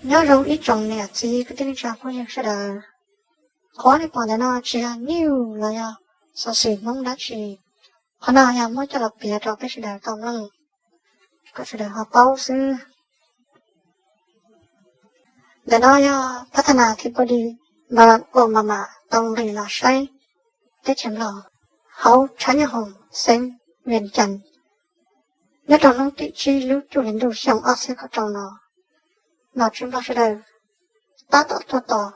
Nyob zoo ib tsoom niam txiv kwv tij neej tsa phooj ywg sawv daws. Qhov nej pom ntawm no tsis yog news los yog xov xwm Hmoob dab tsi, qhov no yog muab coj los piav rau peb sawv daws tau mloog, kom sawv daws ho paub xwb. Ntawm no yog phab thab nas thib pov dis Barack Obama tau nqis los saib teb chaws Nplog hauv tshab nyob hoom xeev Vias Cas nyob rau hnub tim tsib lub cuaj hli ntuj xyoo ob txhiab kaum rau no. Nom tswv Nplog sawv daws tab tom tuaj tos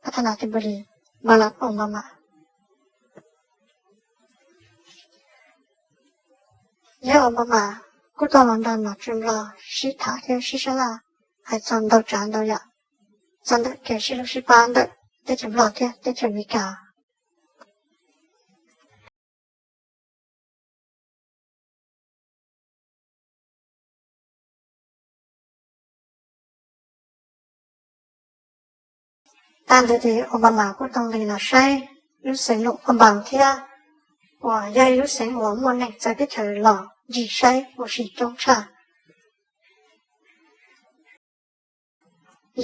phab thab nas thib pov dis Barack Obama. Yawg Obama kuj tau los nrog nom tswv Nplog sib tham thiab sib sab laj hais txog ntau tsav ntau yam txog ntawm kev sib hlub sib pab ntawm teb chaws Nplog thiab teb chaws Amelikas. Tag ntawd ces Obama kuj tau nqis los saib lub xeev Luam Phaj Npas thiab, uas yog ib lub xeev uas muaj neeg txawv teb chaws los ncig saib ua si coob tshaj.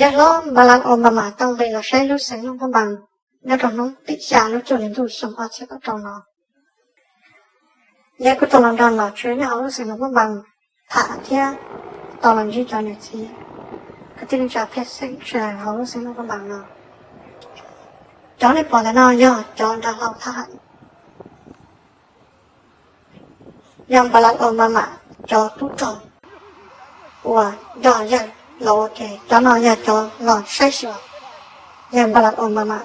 Yawg hlob Barack Obama tau nqis los saib lub xeev Luam Phaj Npas nyob rau hnub tim xya lub cuaj hli ntuj xyoo ob txhiab kaum rau no. Yawg kuj tau los nrog nom tswv nyob hauv lub xeev Luam Phaj Npas tham thiab tau los ntsib cov niam txiv kwv tij neej tsa pej xeem sawv daws hauv lub xeev Luam Phaj Npas no. Cov nej pom ntawm no yog cov dav hlau thab ham, yog Barack Obama cov tub rog uas nrog yawg los ua ke. Cov no yog cov los saib xyuas yawg Barack Obama.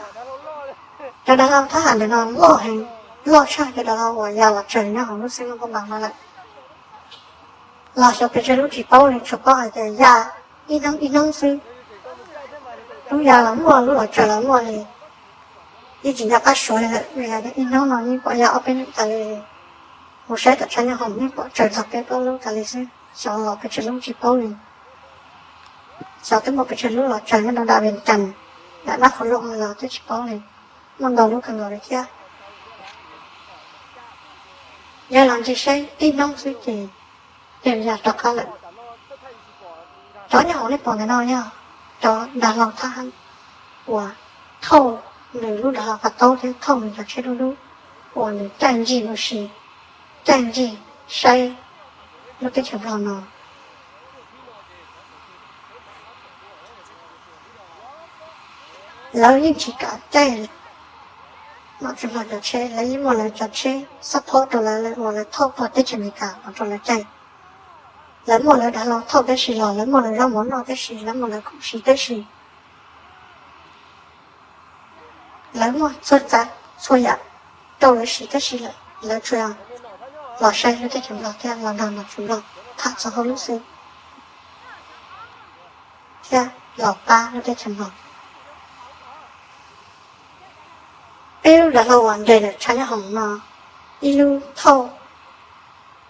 Cov dav hlau thab ham ntawm no loj heev, loj tshaj cov dav hlau uas ya los tsaws nyob hauv lub xeev Luam Phaj Npas no lawm. Los xyuas pes tsawg lub tsis paub li, tsuas paub hais tias ya ib hnub ib hnub xwb. Lub ya los muaj, lub los tsaws los muaj li. Yeej tsis nco qab suav li lawm, vim hais tias ib hnub no yeej pom ya ob peb nws tas li. Mus saib tom tshab nyob hoom yeej pom tsaws txog peb plaub lub tas li xwb, xyov los pes tsawg lub tsis paub li. Xyov twb muaj pes tsawg lub los tsaws nyob rau nram Vias Cas, nram Nab Qhov Looj los twb tsis paub li. Muaj ntau lub kawg nkaus li thiab. Yog los ncig saib tib hnub xwb ces yawg ya rov qab lawm. Cov nyob hauv nej pom ntawm no yog cov dav hlau thab ham uas thauj nws lub dav hlau qab taub thiab thauj nws cov tsheb dub dub uas nws caij ncig ua si, caij ncig saib lub teb chaws Nplog no. Lawv yeej tsis kam caij nom tswv Nplog cov tsheb, lawv yeej muaj lawv cov tsheb xab phob rau lawv uas lawv thauj puag teb chaws Amelikas los rau lawv caij. Lawv muaj lawv dav hlau thauj tab sis los lawv muaj lawv zaub mov noj tab sis, lawv muaj lawv khoom siv tab sis, lawv muaj txhua tsav txhua yam rau lawv siv tab sis lawm, lawv tsuas los saib lub teb chaws Nplog thiab los nrog nom tswv Nplog tham txog hauj lwm xwb thiab los pab lub teb chaws Nplog. Peb lub dav hlau uas nres ntawm tshab nyob hoom no, ib lub thauj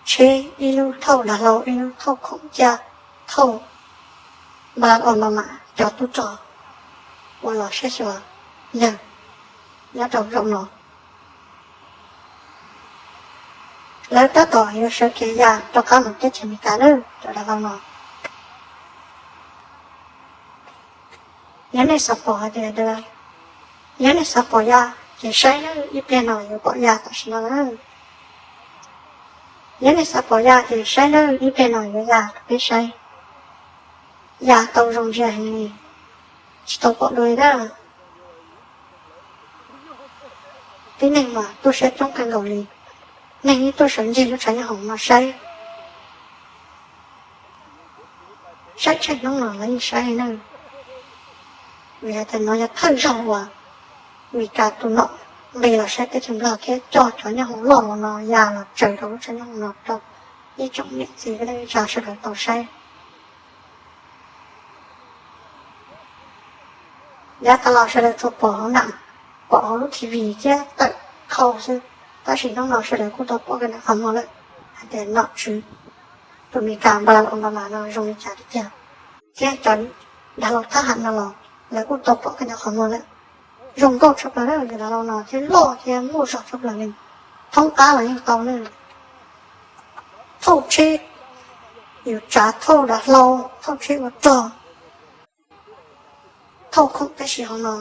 tsheb, ib lub thauj dav hlau, ib lub thauj khoom cia, thauj Barack Obama cov tub rog uas los saib xyuas yawg nyob rau zaum no. Lawv tab tom yuav sawv kev ya rov qab mus teb chaws Amelikas lawm cov dav hlau no. Yog nej xav pom hais tias, yog nej xav pom ya ces saib nawb, ib pliag no yuav pom ya tam sim no na. Yog nej xav pom ya ces saib nawb, ib pliag no yuav ya rau peb saib. Ya tau zoo ntsia heev li, tsis tau pom dua li na. Tib neeg mas tuaj saib coob kawg nkaus li, neeg yeej tuaj sawv ncig lub tshav nyob hoom no saib. Saib tsheej hnub no lawv yeej saib li na. Vim hais tias no yog thawj zaug uas Meskas tus nom nqis los saib teb chaws Nplog thiab coj cov nyob hoom loj los no ya los tsaws rau lub tshav nyob hoom no rau ib tsoom niam txiv kwv tij neej tsa sawv daws tau saib. Yav tas los sawv daws tsuas pom hauv na, pom hauv lub T V thiab tawm qhau xwb, tab sis hnub no sawv daws kuj tau pom kiag ntawm qhov muag lawm hais tias nom tswv tus Meskas Barack Obama no zoo li cas tiag tiag. Thiab cov dav hlau thab ham no los lawv kuj tau pom kiag ntawm qhov muag lawm. Zoo nkauj tshaj plaws na, cov dav hlau no thiab loj thiab muaj zog tshaj plaws li. Thoob qab los yeej tau na. Thauj tsheb, yus tsav thauj dav hlau, thauj tsheb ua rog, Tauj khoom tab sis hauv no,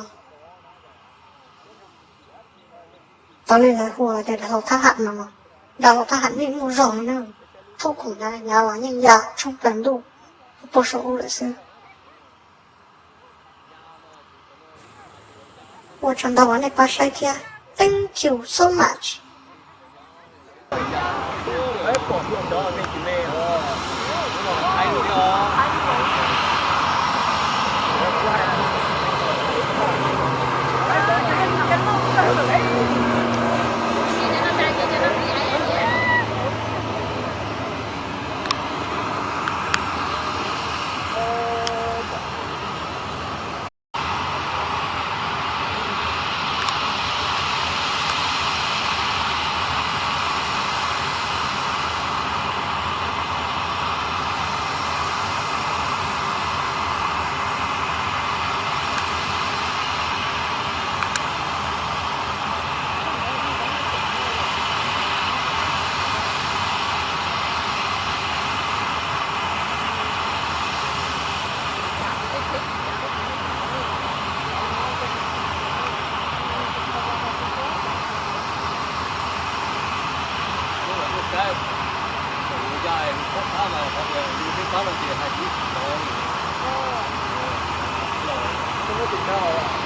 tau li lawv hu tias dav hlau thab ham no, dav hlau thab ham yeej muaj zog li na. Tauj khoom ntawd nyav los yeej ya tshoob plaws ntuj puag saum ub lawm xwb. Ua tsaug ntau uas nej pab saib thiab. Thank you so much. Lub no nkawd pog los tias nkaus lub liab kom pom nrog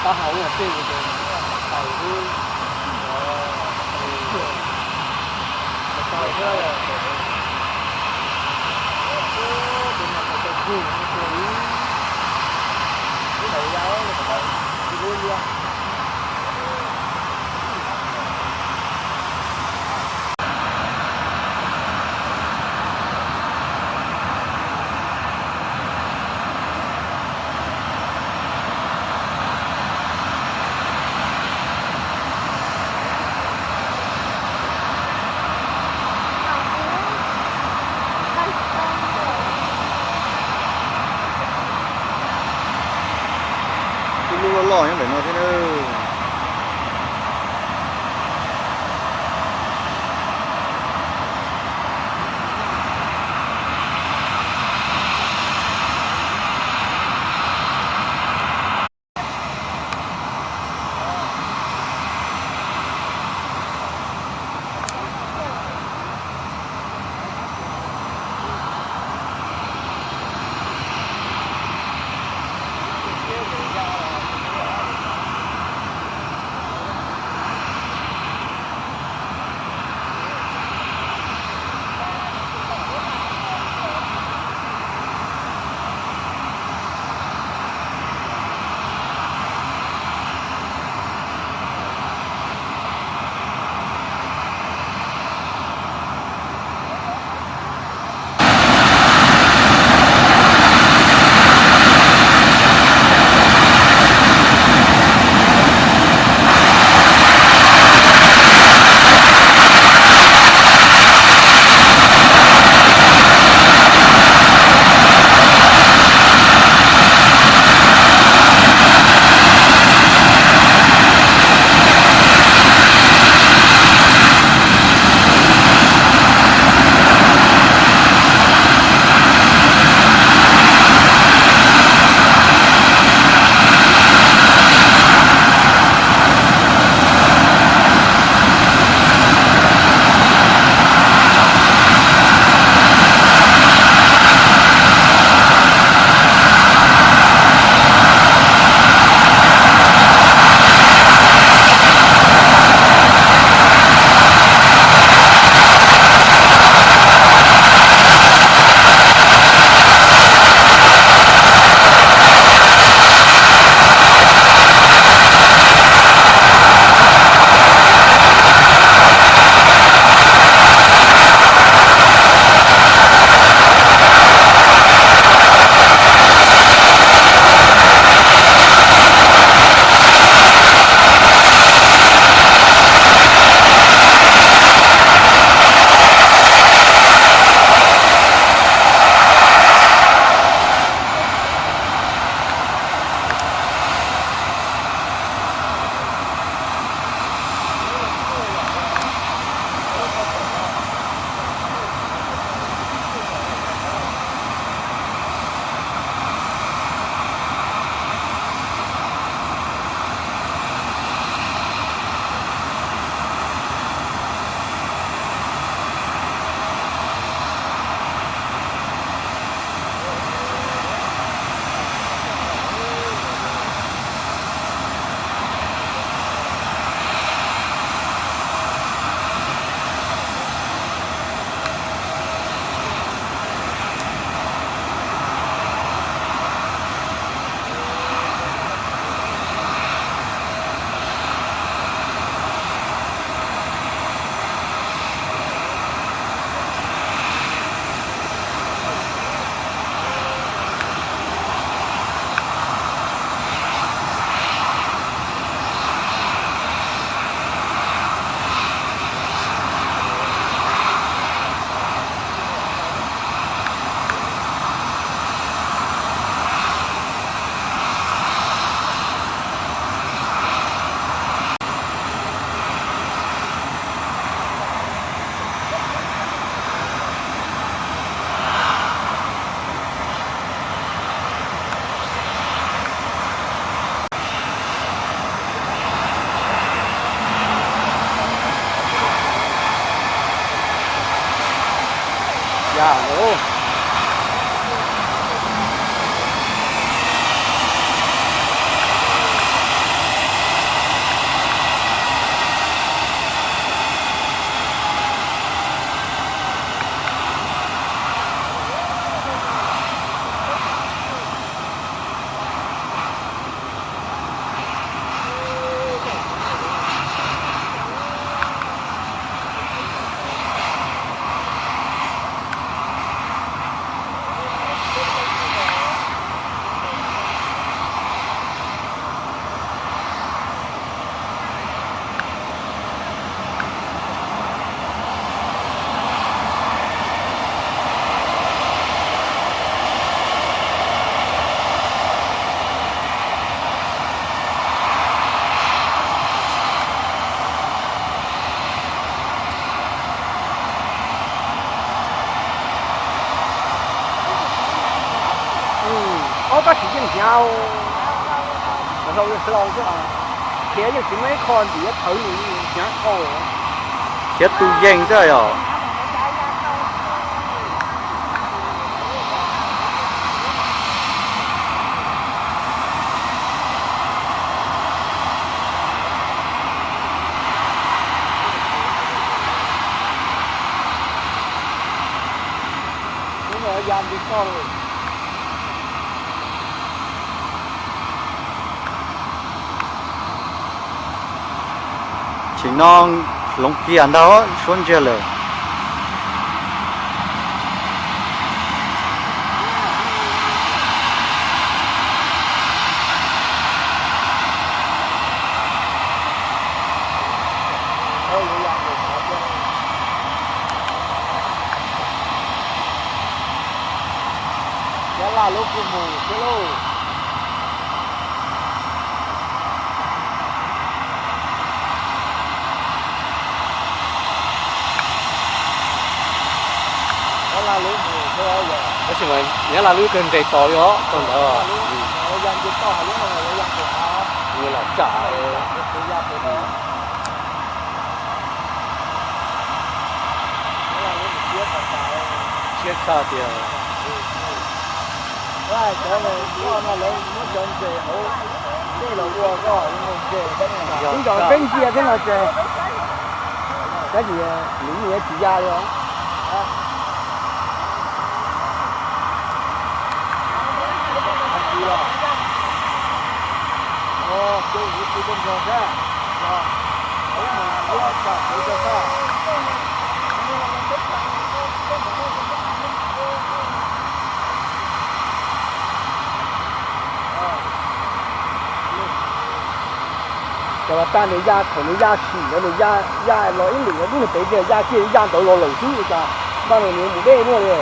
Taub hau ua pej ces tais xwb. Tau thiab, tus no tus tau kug no tus, ib daim yau, ib lub liab. Ib lub loj loj nyob ntawm no thiab na. Ob tab sis yeej hnyav, hlau hlau xwb, khiav yeej tsis muaj ib qho ntim thawv nws, hnyav dhau. Khiav tu yees xwb yom. Tsim no hloov kiag ntag, suab ntsiag lawm. Nyob Laj lub kuj mus thiab lauj. Nyob Laj lub mus thiab yom. Tab sis mas Nyob Laj lub kawg nres tos li os thaum ntawd. Lam tsam. Siab tshaj tias. Cov no lawv muab cov ntses hauv dej los ua koj ua ntses. Yog, peb ntsia thiab no ces, tab sis nws yeej tsis ya li os. Cov los tag nws ya thaum nws ya sim ntawd nws ya, ya los ib lwm los dub pem kiag ya kiag ya ntawd los lawm xwb cas, npaj no nws mus deb luaj li.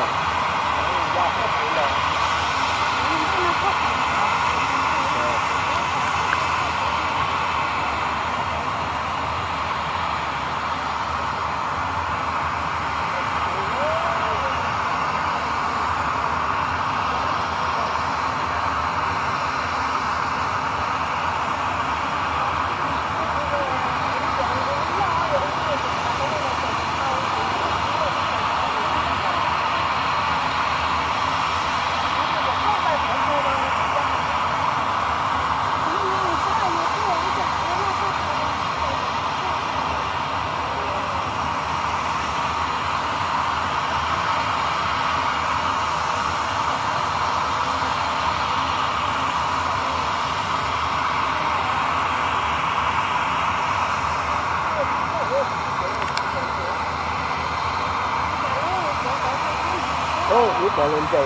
Ib co lawv ntses.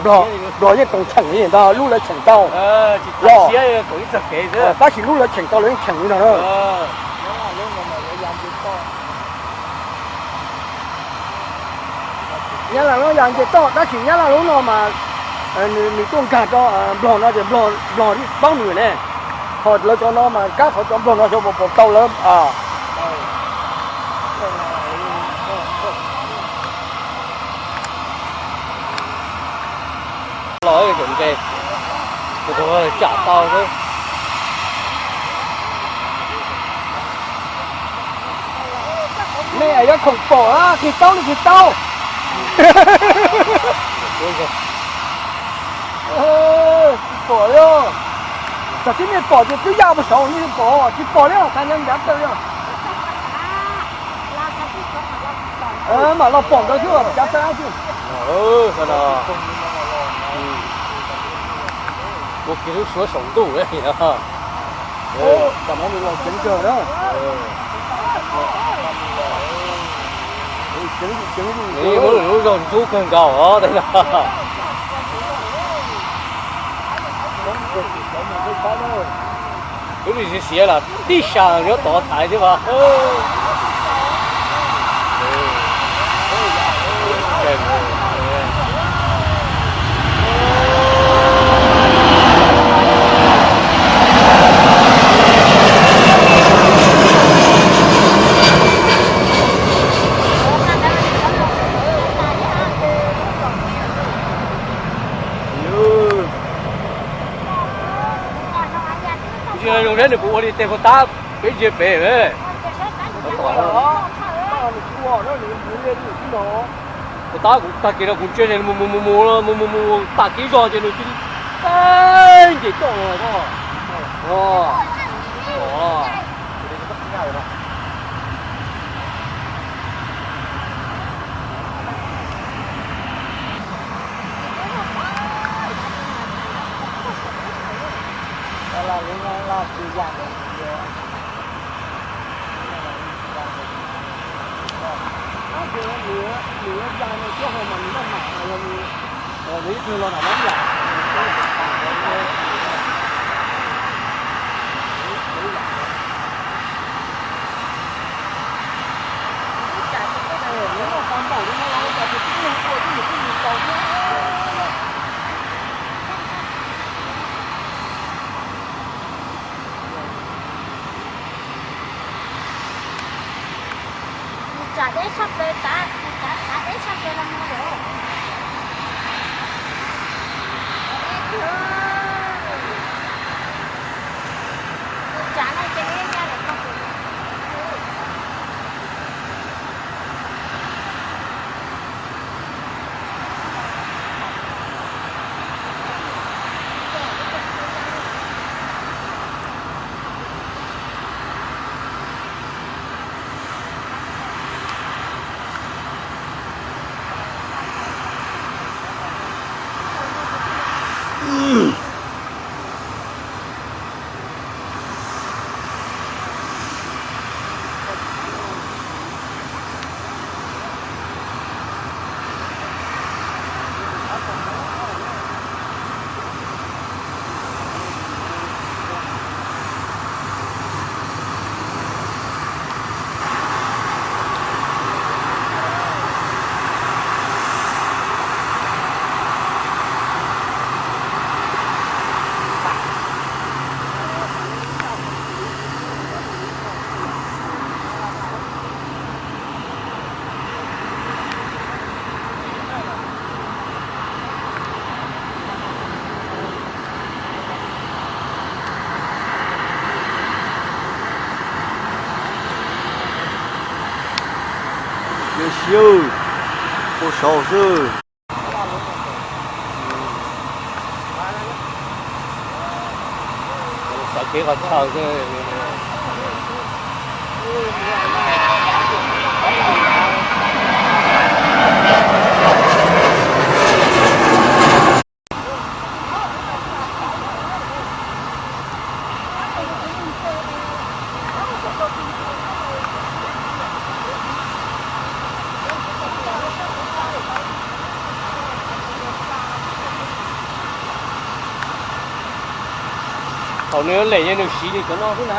Nplog, nplog yeej tau cheem li ntag, lub lawv cheem tau. Los, tab sis lub lawv cheem tau lawv yeej cheem li no na. Nyab Laj lub yog nce toj, tab sis Nyab Laj lub no mas nws tuaj nkag rau nplog no ces nplog paub nws ne. Ho lawv cov no mas kab qhov cov nplog no xyov puas tau lawv. Los ntses, tsam tau xwb. Nej yuav khoom pom, tig taub li tig taub. Tsis pom li. Txawm tib nej pom ces twb ya mus saud nej pom, tsis pom li, qhov no ncav taw li. Mam los pom ntawd xwb, ncav taw xwb. Ua kiag lub suab saum ntuj. Tam no nws los ceev kawg na. Ceev zuj ceev zus, lub zog ntub kawg nkaus os tej no. Lub ris siav los tib sas nyob tod thaiv thiab mas. Kuv tab peb ntsia pem. Kuv tab kuv tag kis no kuv ntsia mus mus mus mus mus mus tag kis zog ces nws cia li nce coj los. Tus tsam deb tshaj plaws, tus tsam deb tshaj plaws los mus lawm. Tus tsam no ces ya lawm. Siab, ua saud xwb. Xav kev qhov chaw xwb. Thaum nws lem nws siv nws cov no xwb na.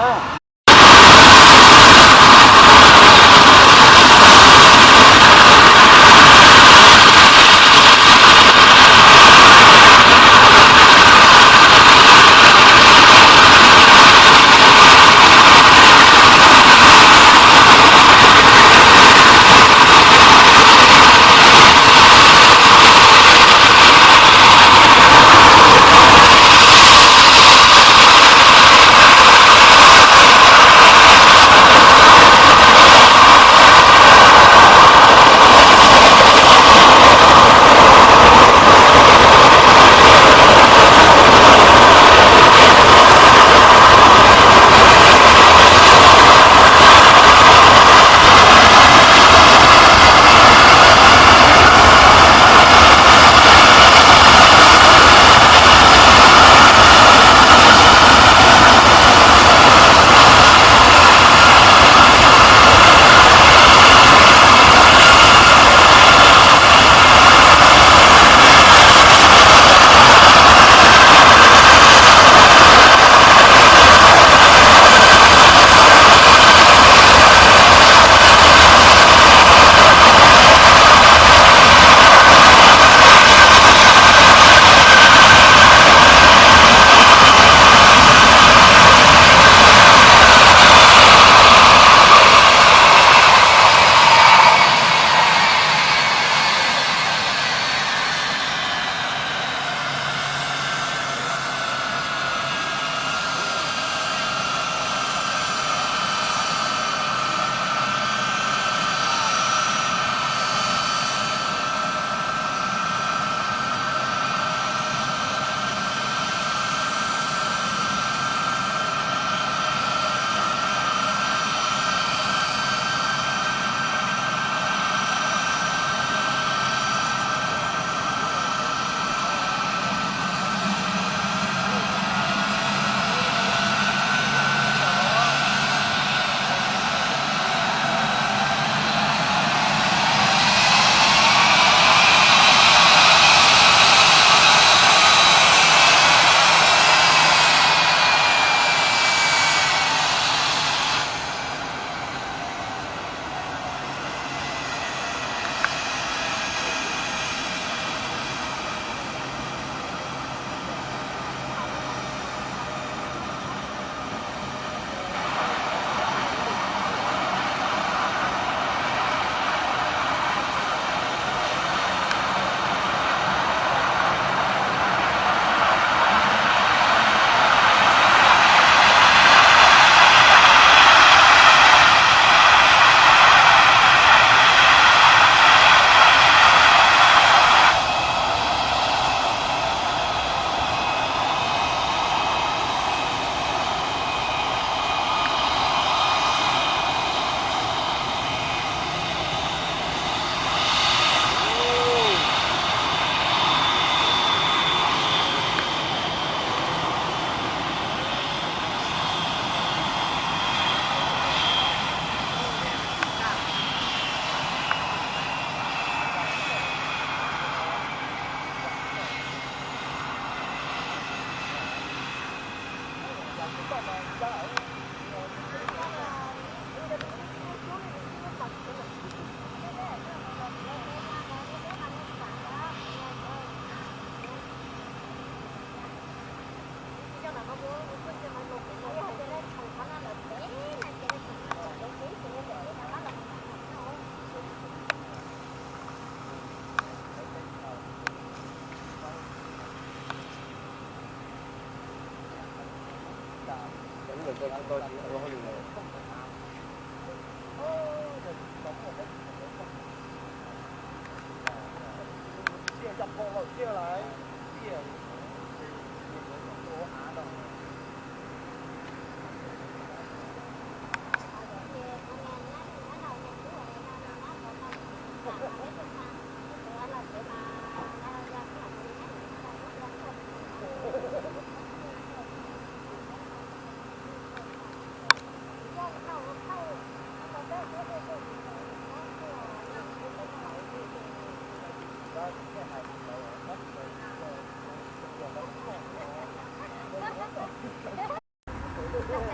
Tej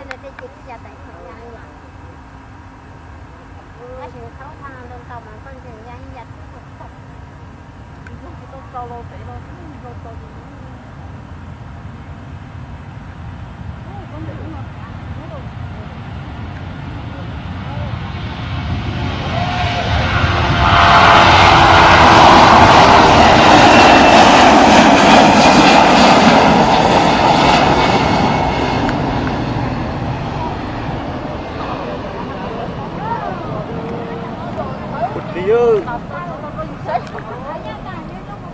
no tej ces twb ya tawm ib tsoom ya li mas, tab sis thaub thaj ntau ntau mas koj ntseeg ya ib ya tib tug thaum. Tsis tau tau los pem los tau tau. Kuv txiv,